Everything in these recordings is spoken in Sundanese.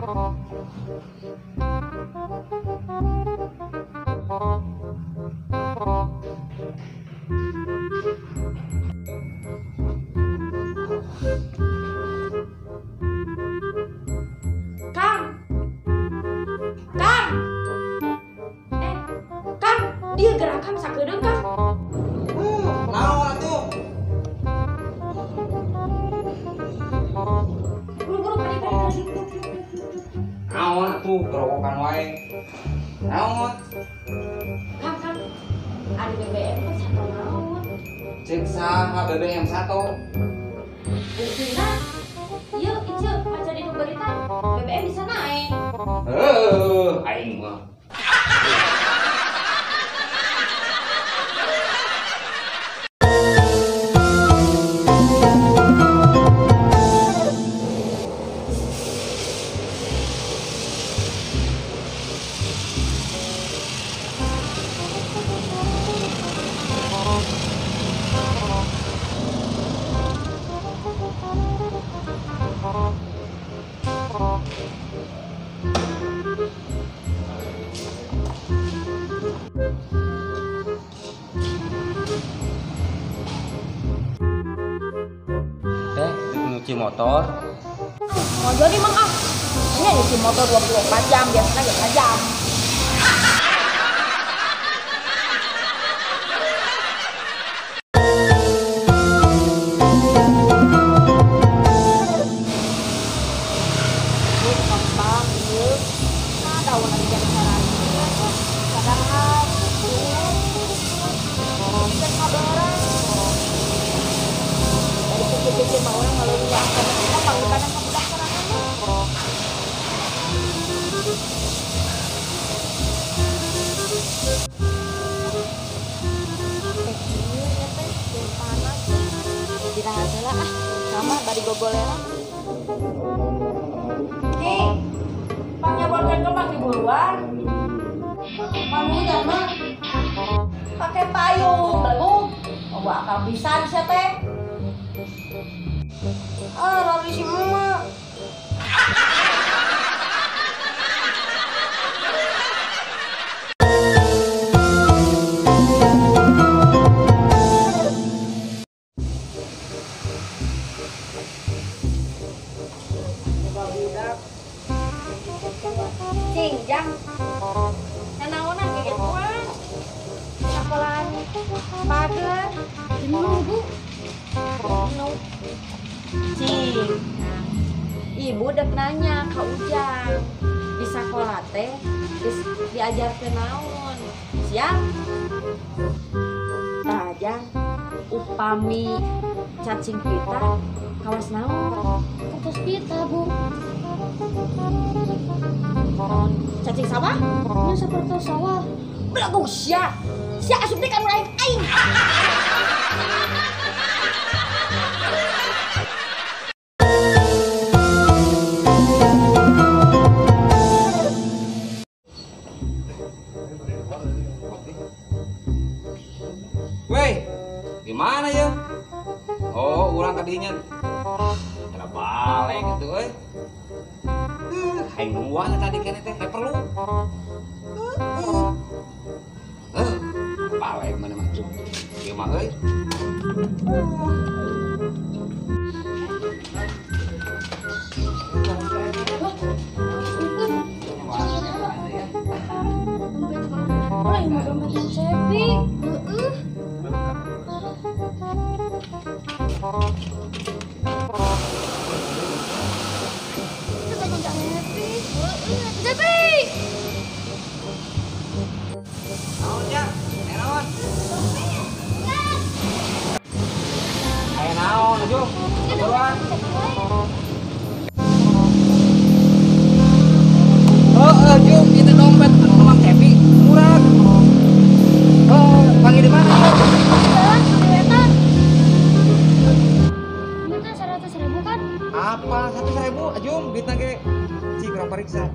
Kang. Kang. Kang, dia gerakan sakedeung, Kang. Naon atuh? Buru-buru kali. Naon atuh gerowokan wae. Naon? Kang, Kang. Ada BBM kan satu naon? Cek saha BBM satu. Buktina, ieu ieu maca di berita BBM bisa naik. Heuh, aing mah. Teh, nyuci motor. Mau jadi mang ah. Ini nyuci motor 24 jam, biasanya 2 jam. Sama bari gogoleran. Ki, pangnyaborkeun kembang di buruan. Panghujan mah pake payung, belegug. Oh, akal pisan sia teh. Ah, rari si emak. Cing, jang. Nanaonan gigituan. Sakolaan pager, jenuh, Bu. Jenuh. Cing. Nah, ibu dek nanya ka Ujang. Di sakola teh diajarkeun naon? Siap? Tah, Jang, upami cacing pita kawas naon? Kawas pita, Bu. Naon? Cacing sawah? Nya sapertos sawah. Belagu sia. Sia asup teh ka nu lain aing. Weh, gimana ya? Oh, urang kadinya. Terbalik gitu euy. Aing nungguan tadi kene teh, perlu. Balik mana mah. Ieu mah euy. Orang yang dompet yang Cepi. Heeh. Cepi. Naon ya? Naon? Ayo naon ujung? Buruan. Oh, Jung, itu dompet anu Mang Cepi murah. Oh, panggil di mana? Jalan di wetan. Duitnya 100.000 kan? Apa 100.000? Ajung, duitna ge cik urang pariksa.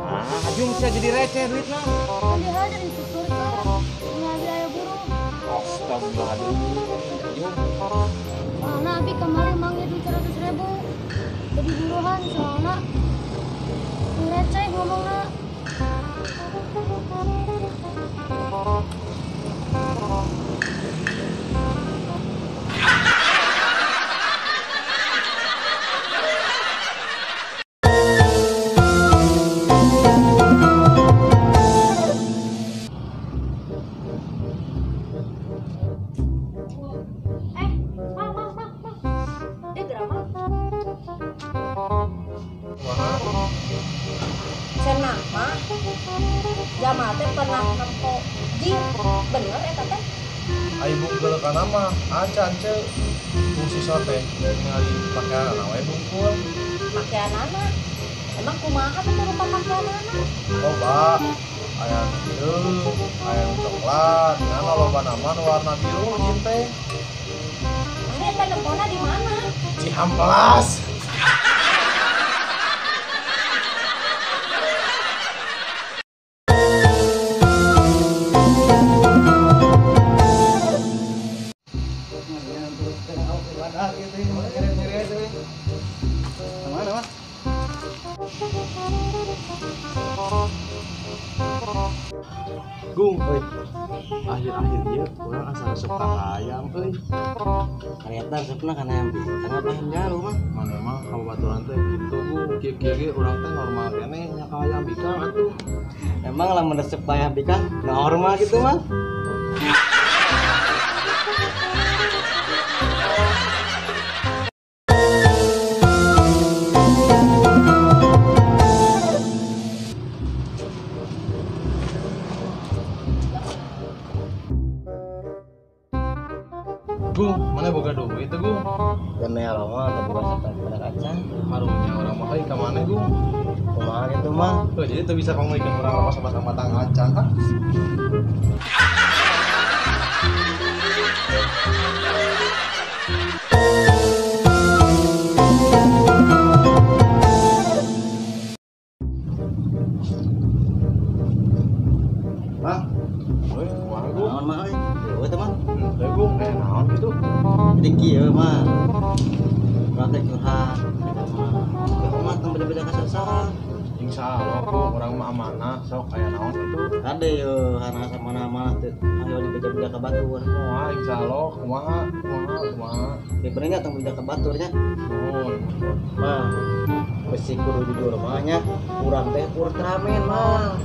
Ah, Ajung sia jadi receh duitna. Kan dihajar dituturkeun. Nggak biaya burung. Astagfirullahaladzim. Ajung. Mana abi kemarin manggil duit 100.000. Jadi buruhan soalna receh ngomongna. Cenah mah Jamal teh pernah nempo jin, bener eta teh? Ai bungkul kana mah acan ceu. Fungsi teh ningali pakeanana we bungkul. Pakeanana? Emang kumaha teh rupa pakeanana? Loba, aya nu hideung, aya nu coklat, ngan lolobana mah nu warna biru jin teh. Mana eta nempona di mana? Cihampelas. Gung, euy. Akhir-akhir ieu urang asa resep ka hayam euy. Kareta resepna kana hayam bintang apa hayam jalu mah? Mana mah kababaturan teh kitu Gung. Kieu-kieu ge urang teh normal keneh nya ka hayam bikang atuh. Emang lamun resep hayam bikang normal gitu mah? Gung, mana boga duit teh Gung? Demi Allah mah teu boga satang acan. Karunya urang mah euy ka mana Gung? Kumaha kitu mah? Heuh, jadi teu bisa pangmeulikeun urang lapas batang-batang acan ah. Mah, euy, kumaha Gung? Naon mah euy? Euy teh mah. Heuh Gung, naon kitu? Jadi kieu mah. Urang teh curhat eta mah. Ya mah tong beda-beda kasasaran. Insyaallah Gung, urang mah amanah sok aya naon kitu. Kade yeuh kana samana-mana teh ayo dibeda-beda ka batur. Moal insyaallah kumaha kumaha kumaha. Ya bener nya tong beda ka batur nya. Nuhun. Mah besi kudu jujur mah nya urang teh Ultraman mah.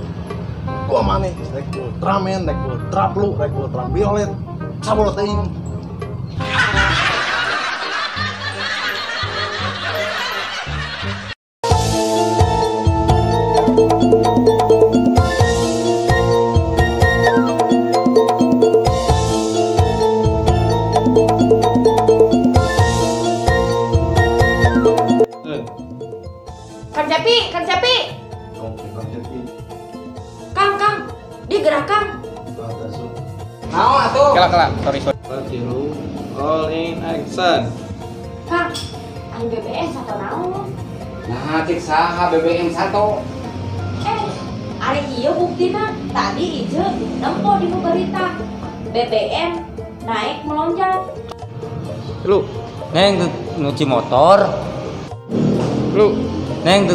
Gua maneh rek Ultraman, rek Ultra Blue, rek Ultra Violet. Sabolo teuing. Kang Cepi, Kang Cepi. Kang Cepi. Kang, Kang, digerak Kang. Naon atuh? Kela kela, sorry sorry. Tilu, rolling action. Kang, anu BBM satu naon? Nah, cek saha BBM satu. Ari ieu buktina tadi ieu nempo di berita BBM naik melonjak. Lu, neng nyuci motor. Lu, neng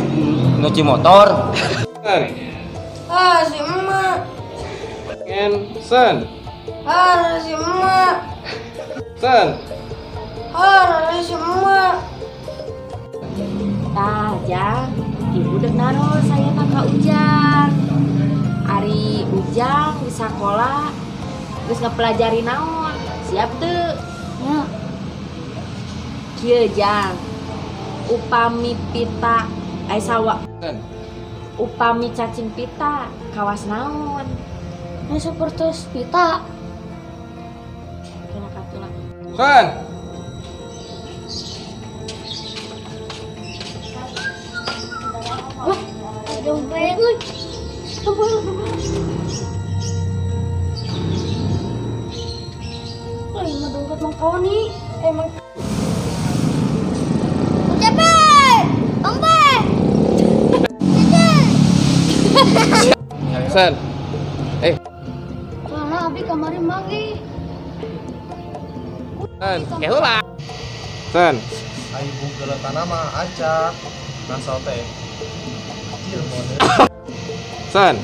nyuci motor. Ah, si emak. Sen. Ah, si emak. Sen. Ah, si emak. Tah, Jang. Ibu dek naros saya ka Ujang. Ari Ujang di sekolah geus ngepelajari naon? Siap teu? Ya. Kieu Jang. Upami pita ai sawa. Upami cacing pita kawas naon? Nah, seperti pita. Kena kartu lah. Sen. Wah, dompet lu. Wah, ini dompet Mang Koni. Emang. Cepet! Dompet! Sen. Soalnya abi kemarin manggih. Sen, keula. Sen. Ai bungkeuleutana mah acan. Nasal teh. Anjir mode. San.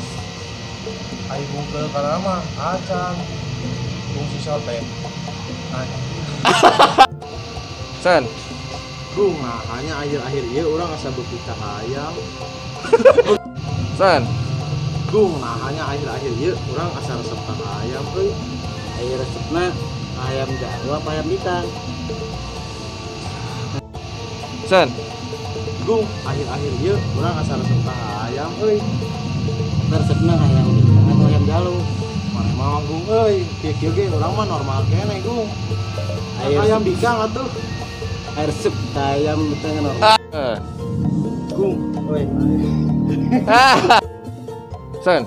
Ai bungkeuleutana mah acan. Bungsi sote. San. Gung, nah hanya akhir-akhir ieu urang asa beuki ka hayam. San. Gung, nah hanya akhir-akhir ieu urang asa resep ka hayam euy. Aya resepna ayam jawa apa ayam bikang? San. Gung, akhir-akhir ieu urang asa resep ka hayam euy. Resepna ayam bikang atau ayam jalu? Maneh mah Gung euy, kieu-kieu ge urang mah normal keneh Gung. Ayam bikang atuh. Air resep ayam bikang normal. Gung, euy. San.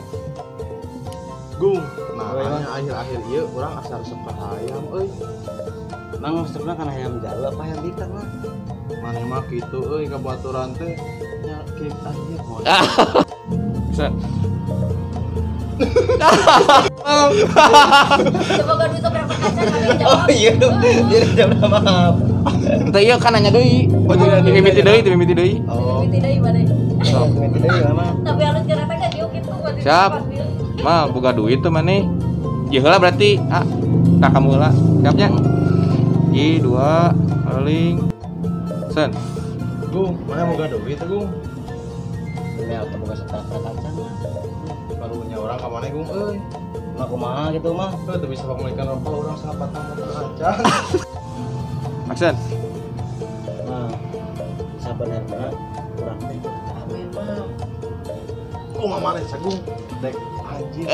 Gung, nah hanya akhir-akhir ieu urang asa resep ka hayam euy. Mang resepna kana ayam jalu apa ayam bikang mah? Maneh mah kitu euy ka baturan teh nya kieu anjir. San. Coba duit berapa kaca kali jawab. Oh iya, dia jawab maaf. Entah iya kan nanya deui. Oh, mimiti deui, mimiti deui. Oh. Mimiti deui mana? Mimiti deui mah. Tapi halus kereta kan dieu kitu. Siap. Mah boga duit tuh maneh. Ieu heula berarti. Ah, ka kamu heula. Siapnya? I 2 rolling. Sen. Gung, mana boga duit Gung? Ya, boga setengah kaca. Barunya orang ka mana Gung euy. Mah kumaha gitu mah. Heuh teu bisa pamelikan rokok urang sapatang kaca. Action. Nah, sabenerna urang teh amin mah. Kumaha maneh sagung dek anjir.